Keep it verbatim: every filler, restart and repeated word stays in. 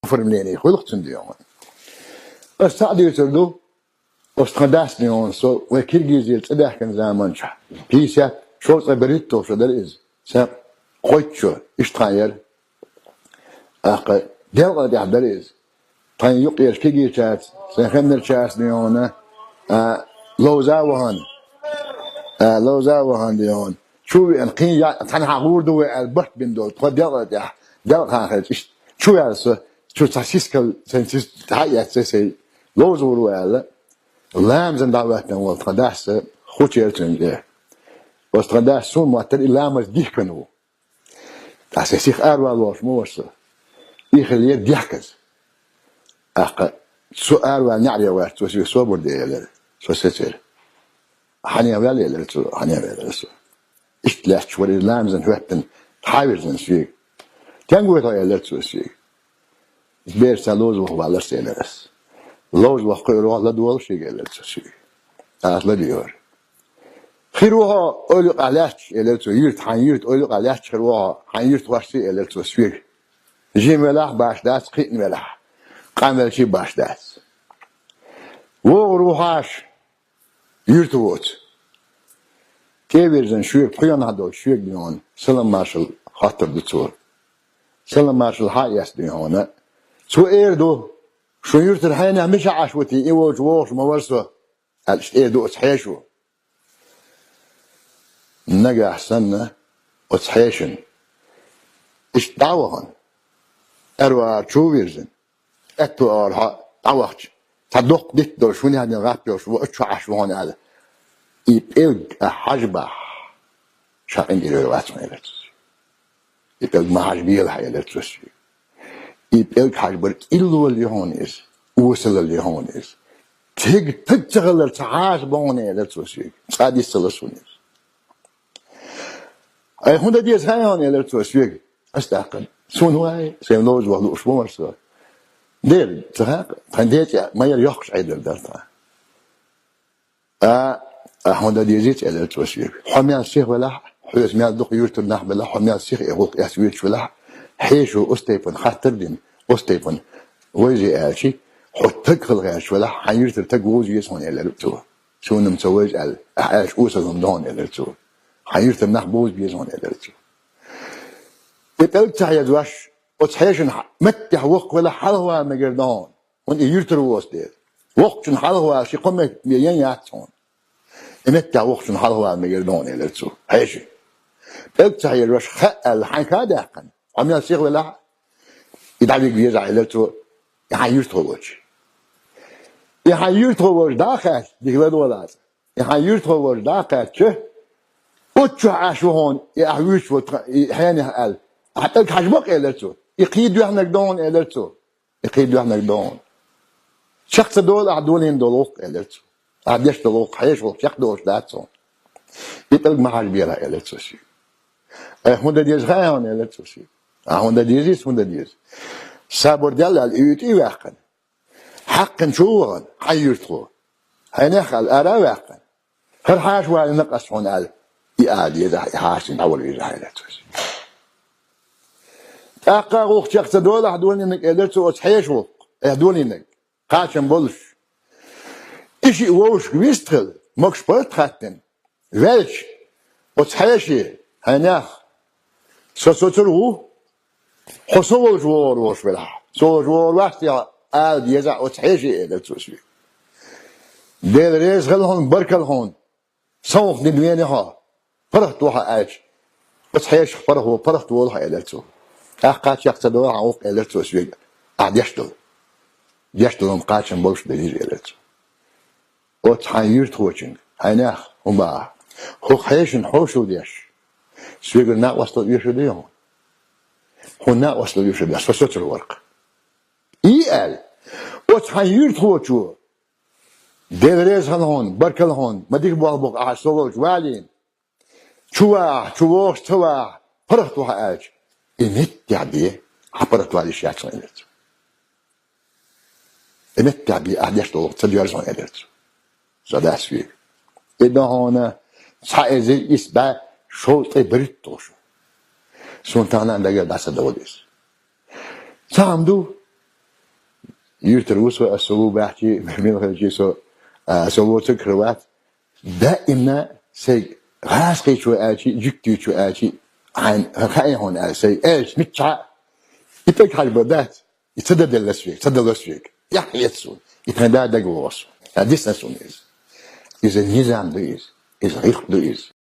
оформление хуьлу-кх цуьнан, дий хьуна. Ас цхьаъ дуьйцур ду, оцу тхан дас, дий хьуна, со вайн Киргизера цӀа даьхкина заманчохь, пятьдесят, шовзткъе берхӀитталгӀа шо дара иза, сан кхойтта шо, иштта тхан яра. ТӀаккха делкъа тӀехь дара иза. Тхайн юккъерчу кегийчаьрца, сайн хеннарчаьрца, дий хьуна, а, ловза а вахана, а, ловза а вахана, дий хьуна. Чу а веана, кхин я, цхьанхьа гӀур ду вай аьлла, барт бина долу тхо делкъа тӀехь, делкъа хан хилча, иштта чу ваьлла со, чу цхьа сискал, сайн сис-, цхьа а эцна сайн, ловза гӀур ву аьлла. Ламазна дӀахӀоьттина волу тхан дас, хучера цуьнан тӀе. Оцу тхан дас суна моттара и ламаз дихкина ву. Ткъа сайн сиха аравала волуш ма вара со. И хилла яра дехказа. ТӀаккха со аравала неӀаре ваьлча, цо соьга собар де элира. Со сецира. Хьанехь ваьлла элира цо, хьанехь ваьлла элира со. Иштта лаьтташ вара иза ламазна хӀоьттина, хьан вирзина соьга. Стенга вуьту хьо элира цо соьга. Иза берашца ловза ваха валлалц элира ас. Ловза ваха кхуьур ву хьо, ладогӀал шега элира цо соьга. Аса ладуьйгӀира. Хир ву хьо ойла юкъахь лаьтташ, элира цо, юьрта, хьайн юьрта ойла юкъахь лаьтташ хир ву хьо, хьайн юьртахошца элира цо соьга. Жима велахь а башха дац, кхиъна велахь а, къанвелчий а башха дац. ВогӀур ву хьаша, юьрта воцу. ТӀе а вирзина шуьга, пхьоьхьанахь долчу шуьга, дий хьуна, салам маршалла хоттур ду цо. Салам маршалла хьа а эцна, дий хьуна, цо эр ду: «Шун юьртара хьенех мичахь Ӏаш ву те, и волчу вогӀуш ма вара со», аьлла, иштта эр ду оцу хьешо. Нагахь санна, оцу хьешана иштта дӀа а вахана, аьрру агӀор чу а вирзина, аьтту агӀорхьа дӀавахча, цхьа доккха дитт долуш, хӀун яхьа гӀап йолуш, ван а чу Ӏаш ву хьуна аьлла, и пӀелг ахь хьажа бахь, ша къинтӀера вер вац хьуна, элира цо. И пӀелг ма хьажабелахь, элира цо соьга. И пӀелг хьажабар кӀиллал ю хьуна иза, осалал ю хьуна иза. Тега таг ца хилар ца хьаша бу хьуна, элира цо соьга. Цкъа а дицлуш ца ло суна иза. Ай, хӀун дан деза хаьий хьуна, элира цо соьга. Ас тӀаккха: «Суна хӀун хаьий, сайн ловза ваха лууш ма вара со». Дера, ца хаьа, тхан ден цӀе ма яра, йоккхуш Ӏедал дара тхан. А, а хӀун дан дезий, элира цо соьга. Хьо мел сиха велахь а, хьоьца мел дукха юьртара нах белахь а, хьо мел сиха и гӀуллакх эцна вуьйцуш велахь а, хьешо оцу тайпана хаттар а дина, оцу тайпана вевзий аьлча, хьо таг хила гӀерташ велахь а, хьайн юьртара таг вовза веза хьуна, элира цо. Суна-м ца вевза аьлла, ахь аьлча осалла-м ду хьуна, элира цо. Хьайн юьртара нах бовза беза хьуна, элира цо. И пӀелг ца хьежош, оцу хьешана хьа-, меттехь воккха велахь, хьалхавала мегар ду хьуна. ХӀунда и юьртара воцу дела. Воккхачунна хьалхавала ши-кхо метр бен ян яц хьуна. И меттехь воккхачунна хьалхавала мегар ду хьуна, элира цо. Хьеший. ПӀелг ца хьежош, хаьа аьлла, хьайн ха а даьккхина, хьо мел сиха велахь а, и дӀавига везахь, элира цо, и хьайн юьртахо волчу. И хьайн юьртахо волчу дӀа а кхаьчча, дика ладогӀал аса. И хьайн юьртахо волчу дӀа а кхаьчча, оццу чохь Ӏаш ву хьуна, и ахь вуьйцуш волу тхан, и хьенех аьлла. Ахь пӀелг хьажа бакъ, элира цо. И кхин доьхнарг ду хьуна, элира цо. И кхин доьхнарг ду хьуна. Чекх ца долу ахь долийна долу гӀуллакх, элира цо. Ахь деш долу гӀуллакх хьеша гӀуллакх чекхдолуш дац хьуна. И пӀелг ма хьажабелахь, элира цо соьга. Ай, хӀун дан деза хаьий хьуна, элира цо соьга. Ахь хӀун дан дезий, хӀун дан деза. Сабур де аьлла, и уьйтӀа а ваьккхина, хьаькхна чу а вахана, хьайн юьртахо. Хьенех аьлла, ара а ваьккхина. ХӀара хьаша валийна-кх ас хьуна аьлла, и ала дезахь, и хьаша цуьнан дӀавала везахь, элира цо соьга. ТӀаккха гӀуллакх чекх ца долу ахь долийнарг, элира цо, оцу хьеша гӀуллакх, ахь долийнарг, кхачам болуш. И шиъ вовшашка вистхила, могуш-паргӀат хаттина, ваьлча, оцу хьеший, хьенех, со соцур ву, хьо со волчу вогӀур волуш велахь. Со волчу вогӀур вац те хьо, ала дезахь оцу хьеший, элира цо соьга. Дела реза хила хьуна, баркалла хьуна. Сан гӀуллакх дина веана хьо, паргӀат ву хьо аьлча, оцу хьешах паргӀат во-, паргӀат волу хьо, элира цо. ТӀаккха чекх ца долу ахь гӀуллакх, элира цо соьга, ахь деш долу. Деш долу-м кхачам болуш делира, элира цо. Оцу хьайн юьртахочуьнга, хьенех, хӀун боху ахь, хӀокху хьешана хьошалла деш, соьгара накъосталла оьшур дуй хьуна? Хьуна накъосталла оьшур дац, со соцур вара-кх. И аьлла, оцу хьайн юьртахочо, Дела реза хила хьуна, баркалла хьуна, ма дика болх бу-кх ахь со волчу валийна. Чу вахахь, чу вогӀуш ца вахахь, паргӀат ву хьо аьлча, и меттехь бен, хьан паргӀат вала йиш яц хьуна, элира цо. И меттехь бен, ахь деш долу гӀуллакх ца доьрзу хьуна, элира цо. Сан дас вийга. И ду хьуна цхьа эзар исс бӀе шовзткъе берхӀитталгӀа шо. Суна тахана а дагара дӀа ца довла иза. Цхьаъ-м ду, Юртара ву со, ас со лу баьхчи, мила хилчи со, а, со лоцург хир вац. Даимна сайга гӀазкхийчо аьлчи, жуьгтичо аьлчи, хьайн хьаэхьун аьлчи, сайга аьлчи, мичча, и тӀакхьарба дац, и ца даделлас вег, ца далас вег. Яхь ецу, и тхайн да дагалоссу. А дисна суна иза. Иза низам ду иза, иза гӀирх ду иза.